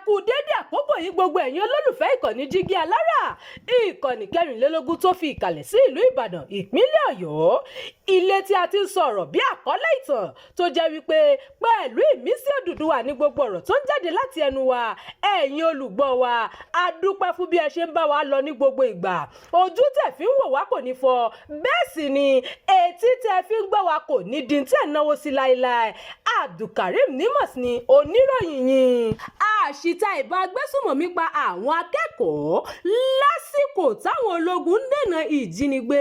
Kú dédé àkókò yìí, gbogbo ẹ̀yin olólùfẹ́ ìkànnì Jígí Alára, ìkànnì 24 tó fi ìkàlẹ̀ sí ìlú Ìbàdàn, ìpínlẹ̀ Ọ̀yọ́, ilé tí a ti ń sọ̀rọ̀ bí àkọlé ìtàn tó jẹ́ wípé pẹ̀lú ìmísí Odùduwà ní gbogbo ọ̀rọ̀ tó ń jáde láti ẹnu wa. Ẹ̀yin olùgbọ́ wa, a dúpẹ́ fún bí ẹ ṣe ń bá wa lọ ní gbogbo ìgbà. Ojú tẹ̀ fi ń wò wá kò ní fọ́, bẹ́ẹ̀ sì ni etí tẹ̀ fi ń gbọ́ wa kò ní di tẹ̀ náwó sí láéláé. Abdulkareem Nimas ni oníròyìn yín. Àṣìta ìbọn agbésùmọ̀mí pa àwọn akẹ́kọ̀ọ́ lásìkò táwọn ológun ń dènà ìjínigbé.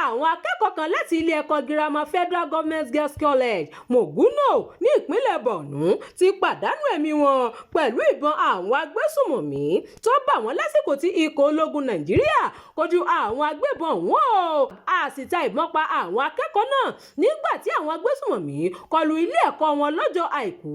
Àwọn akẹ́kọ̀ọ́ kan láti ilé ẹ̀kọ́ girama Federal Government Girls College, Monguno, ní ìpínlẹ̀ Borno ti pàdánù ẹ̀mí wọn pẹ̀lú ìbọn àwọn agbésùmọ̀mí tó bà wọ́n lásìkò tí ikọ̀ ológun Nàìjíríà kojú àwọn agbébọn wọn o. Àṣìta ìbọn pa àwọn akẹ́kọ̀ọ́ náà nígbà tí àwọn agbésùmọ̀mí kọlu ilé ẹ̀kọ́ wọn lọ́jọ́ Àìkú,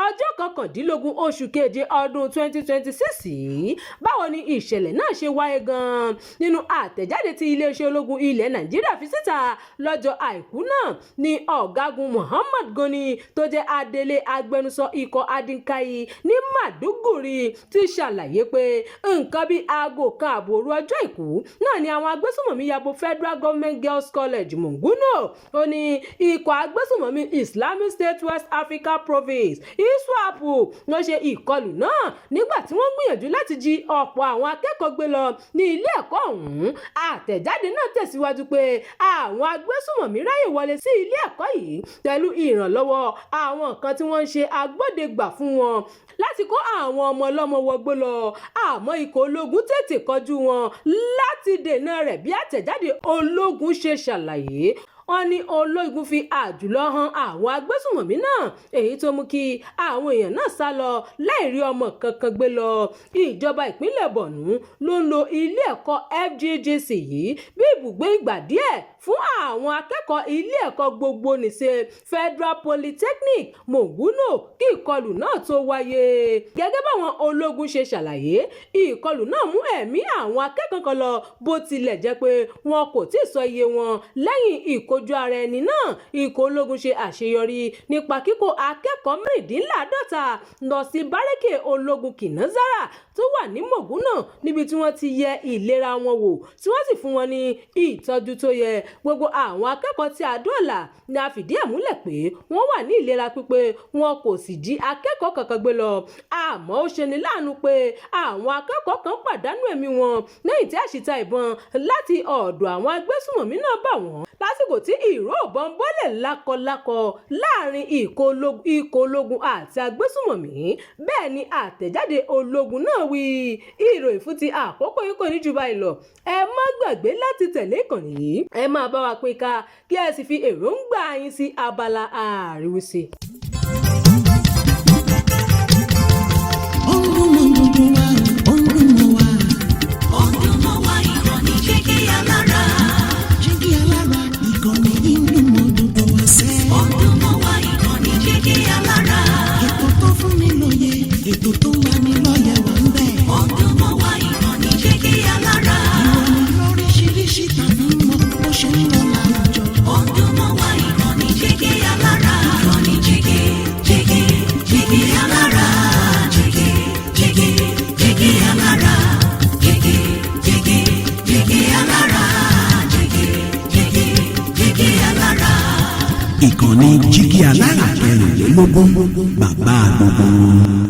ọjọ́ 19 oṣù keje ọdún 2026 yìí. Báwo ni ìṣẹ̀lẹ̀ náà ṣe wáyé gan-an? Nínú àtẹ̀jáde tí iléeṣẹ́ ológun ilẹ̀ Nàìjíríà fi síta lọ́jọ́ Àìkú náà ní Ọ̀gágun Muhammad Goni, tó jẹ́ adelé agbẹnusọ ikọ̀ Adinkai ní Maiduguri, ti ṣàlàyé pé nǹkan bíi aago 1:30 òru ọjọ́ Àìkú náà ni àwọn agbésùmọ̀mí ya bo Federal Government Girls College, Monguno. Ó ní ikọ̀ agbésùmọ̀mí Islamic State West Africa Province, ISWAP, ló ṣe ìkọlù náà nígbà tí wọ́n gbìyànjú láti jí ọ̀pọ̀ àwọn akẹ́kọ̀ọ́ gbé lọ ní ilé ẹ̀kọ́ ọ̀hún. Àtẹ̀jáde náà tẹ̀síwájú pé àwọn agbésùmọ̀mí ráyè wọlé sí ilé ẹ̀kọ́ yìí pẹ̀lú ìrànlọ́wọ́ àwọn kan tí wọ́n ń ṣe agbódegbà fún wọn láti kó àwọn ọmọ ọlọ́mọ wọgbó lọ, àmọ́ ikọ̀ ológun tètè kọjú wọn láti dènà rẹ̀. Bí àtẹ̀jáde ológun ṣe ṣàlàyé, wọ́n ní ológun fi àjùlọ hàn àwọn agbésùmọ̀mí náà, èyí tó mú kí àwọn èèyàn náà sá lọ láì rí ọmọ kankan gbé lọ. Ìjọba ìpínlẹ̀ Borno ló ń lo ilé ẹ̀kọ́ FGGC yìí bí ibùgbé ìgbà díẹ̀ fún àwọn akẹ́kọ̀ọ́ ilé ẹ̀kọ́ gbogbo-nìṣe Federal Polytechnic, Monguno, kí ìkọlù náà tó wáyé. Gẹ́gẹ́ báwọn ológun ṣe ṣàlàyé, ìkọlù náà mú ẹ̀mí àwọn akẹ́kọ̀ọ́ kan lọ, bó tilẹ̀ jẹ́ pé wọn kò tí ì sọ iye wọn. Lẹ́yìn ìkojú ara ẹni náà, ikọ̀ ológun ṣe àṣeyọrí nípa kíkó akẹ́kọ̀ọ́ 46 lọ sí bárẹ́kì ológun Kìnnázára tó wà ní Monguno, níbi tí wọ́n ti yẹ ìlera wọn wò tí wọ́n sì fún wọn ní ìtọ́jú tó yẹ. Gbogbo àwọn akẹ́kọ̀ọ́ tí a dóòlà ni a fìdí ẹ̀ múlẹ̀ pé wọ́n wà ní ìlera pípé, wọn kò sì jí akẹ́kọ̀ọ́ kankan gbé lọ. Àmọ́ ó ṣeni láàánú pé àwọn akẹ́kọ̀ọ́ kan pàdánù ẹ̀mí wọn lẹ́yìn tí àṣìta ìbọn láti ọ̀dọ̀ àwọn agbésùmọ̀mí náà bà wọ́n lásìkò tí ìró ìbọn bọ́lẹ̀ lákọlákọ láàrin ikọ̀ ológun àti agbésùmọ̀mí. Bẹ́ẹ̀ ni àtẹ̀jáde ológun náà wí. Ìròyìn fún ti àkókò yìí kò ní jù báyìí lọ. Ẹ má gbàgbé láti tẹ̀lé ìkànnì yìí, ẹ máa bá wa pín ká, kí ẹ sì fi èròǹgbà yín sí abala àríwísí. Ó ń dún mọ́ gbogbo wa, ó ń dún mọ́ wa. Ó ń dún mọ́ wa, ìkànnì Jígí Alára. Jígí Alára, ìkànnì yìí ń dún mọ́ gbogbo wa sẹ́. Ó ń dún mọ́ wa, ìkànnì Jígí Alára. Ètò tó fún ni lóye, ètò tó ń lani lọ́yẹ̀ wà ń bẹ̀. Ó ń dún mọ́ wa, ìkànnì Jígí Alára. Ìròyìn lóríṣiríṣi tàbí mọ́ bó ṣe ń lọ láwùjọ. Ó ń dún mọ́ wa, ìkànnì Jígí Alára. Ìkànnì Jígí, Jígí, Jígí Alára. Jígí, Jígí, Jígí Alára. Jígí, Jígí, Jígí Alára. Jígí, Jígí, Jígí Alára. Ìkànnì Jígí Alára 24, bàbá gbogbo wọn.